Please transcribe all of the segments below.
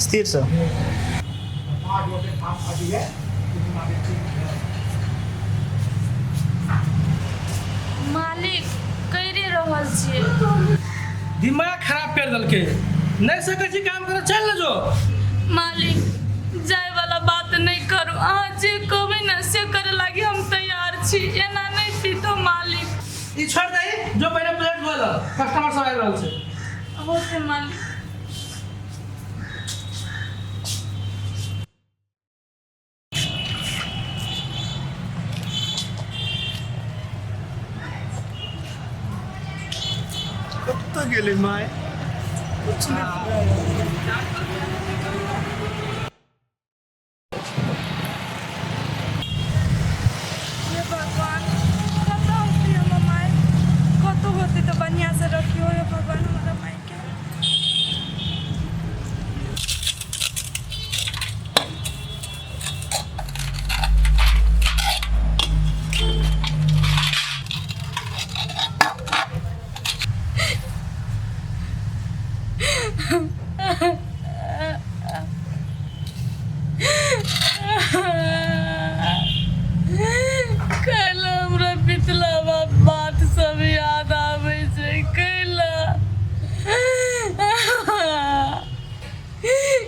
स्थिरसँ। मालिक करि रहल छियै। दिमाग खराब कर देलकै। नहि सकै छी काम करे, चल ने जो। मालिक, जाय वाला बात नहीं करू। अहाँ जे कहबै ने से करे लागी हम तैयार छी। एना नहीं पीतो मालिक। ई छोड़ दही, जो पहिले प्लेट धो ल, कस्टमर सब आबि रहल छै। होते मालिक। कतऽ गेलै माय? कुछ नहि। हे भगवान, कतऽ होतै हमर माय? कतऽ होतै तऽ बढ़िआँसँ रखियौ हे भगवान हमरा मायके। कैला हमरा पिछला बात सब याद आबै छै? कैला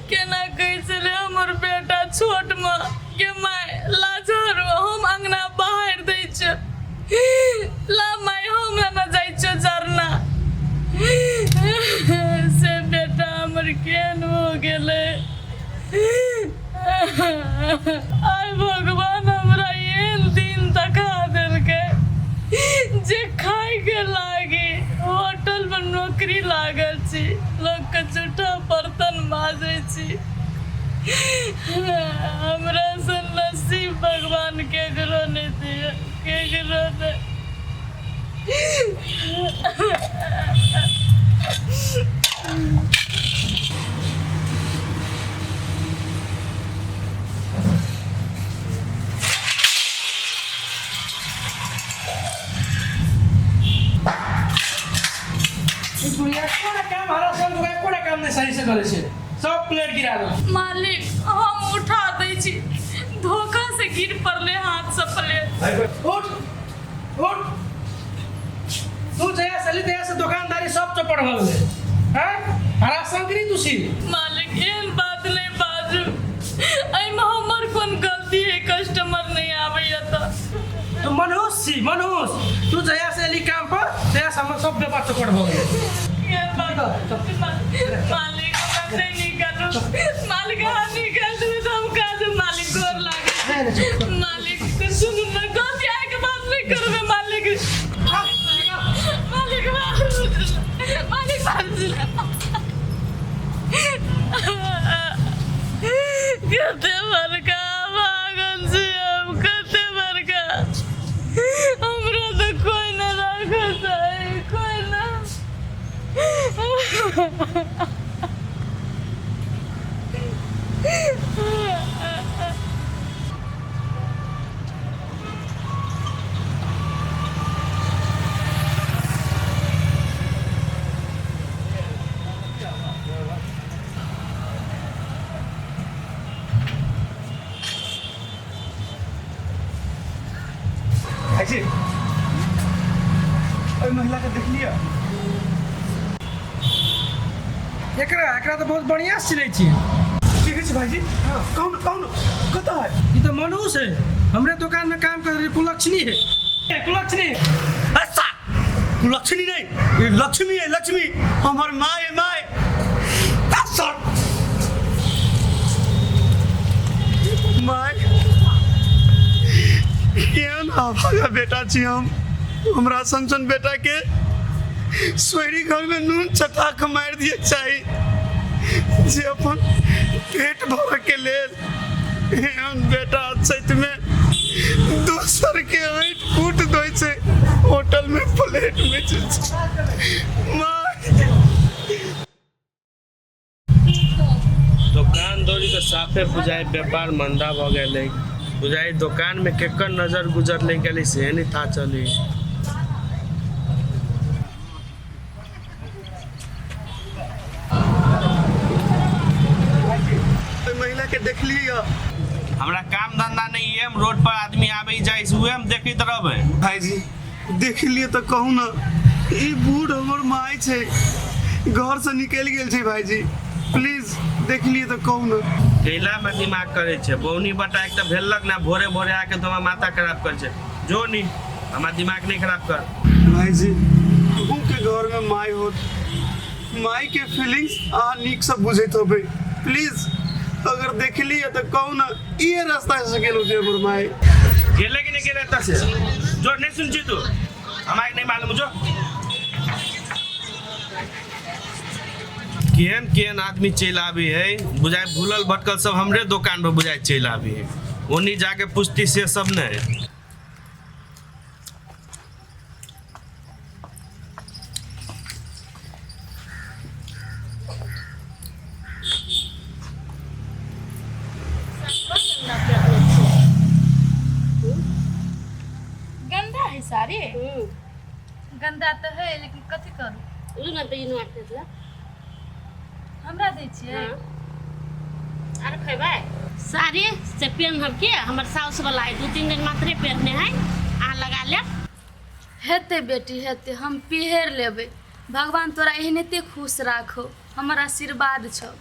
केना कहै छलै हमर बेटा छोटमे के माय लाचार, हम अङ्गना बाहर दै छियौ, ला माय, हम लेने जाइ छियौ झरना। से बेटा हमर केहन हो गेलै? आइ भगवान हमरा एहन दिन देखा देलकै जे खायके लागी होटलमे नौकरी लागल छी, लोकके जूठा बर्तन माजै छी। हमरा सन नसीब भगवान केकरो नहि दिअ, केकरो नहि। ई बुढ़िया कोना काम हरा सब दुकान कोना काम नहि सही से करै छै, सब प्लेट गिरा देलक। मालिक, हम उठा दै छी, धोखा से गिर पड़ले हाथ से प्लेट। उठ उठ। तू जहिया से अयली तहिया से दोकानदारी सब चौपट भऽ गेलै। हैं हरा शंकरी तू छी। मालिक, एहन बात नहि बाजू। एहिमे हमर कोन गलती है? कस्टमर नहि आबैया तऽ। तू मनहूस छी, मनहूस। तू जहिया से अयली काम पर तहिया से हमर सब व्यापार चौपट भऽ गेलै। एहन बात मालिक, हमरा नहि निकालू मालिक। अहाँ निकालि देबै तऽ हम काज। मालिक, गोर लागै मालिक। सुनू ने, गलती आइके बात नहि करबै मालिक। मालिक, मालिक, कते बड़का भागल छी हम, कते बड़का। हमरा तऽ कोइ नहि राखऽ चाही, कोइ नहि। भाईजी, ओहि महिला के देख लिअ। एकरा एकरा तऽ बहुत बढ़िआँ से चिन्है छियै। की कहै छी भाईजी? कहू ने, कहू ने, कतऽ है? ई तऽ मनुष है, हमरे दुकान में काम कर रही कुलक्षणी है। ए, कुलक्षणी। अच्छा, लक्ष्मी नहीं, ये लक्ष्मी है, लक्ष्मी हमर माँ है, माँ। सर my, केहन अभागा बेटा छी हम। हमरा सन सन बेटा के सोहरी घर में नून चटा के मारि दिए चाही जे अपन पेट भरऽ के लेल एहन बेटा चैत में दोसर के ऐंठ कूट दै छै, होटल में प्लेट में छै। माय। दोकान दौरी के साफे बुझाइ व्यापार मंदा भऽ गेलै। बुझाइ दोकान में केकर नजर गुजरलै गेलै से नहि था चली। लिअ। हमरा काम धंधा नहीं है, हम रोड पर आदमी आबै जाइ छै उहे हम देखैत रहबै। भाईजी देख लिअ तऽ कहू ने, ई बूढ़ हमर माय छै, घर से निकलि गेल छै। भाईजी प्लीज देख लिअ तऽ कहू ने। कैला में दिमाग करै छै बौनी बटा एक तऽ भेलक ना, भोरे भोरे आके तो हमरा माथा खराब कर छै। जो नी हमरा दिमाग नहीं खराब कर। भाईजी अहूँके घरमे माय होत, माय के फीलिंग्स अहाँ नीकसँ बुझैत होबै। प्लीज अगर देखलियै तऽ कहू ने, इहे रास्ता से गेल होतै हमर माय। गेले कि नहीं गेले एतऽ से? जो नहीं सुन छी तू, हमरा नहीं मालूम। जो केहन केहन आदमी चलि आबी है, बुझाइ भूलल भटकल सब हमरे दोकान पर बुझाइ चलि आबी है। ओनी जाके पूछती से सब नहीं। गंदा है साड़ी। गंदा तऽ है, लेकिन कथी करू? लू ना तऽ ई नोट दे। हमरा दै छियै? आर खैबै साड़ी से पेनहब के? हमर साउस वाला है, 2-3 दिन मात्रे पेरने है, अहाँ लगा लेब। हेतै बेटी हेतै, हम पिहेर लेबै। भगवान तोरा एहनते खुश राखो, हमर आशीर्वाद छौ।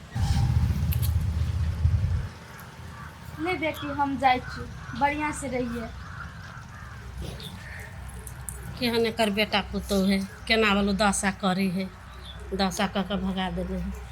ले बेटी, हम जाइ छी, बढ़िआँ से रहिए। केहन एकर बेटा पुतोह है, केना बोलू दशा करी है, दशा कऽ के भगा देने है।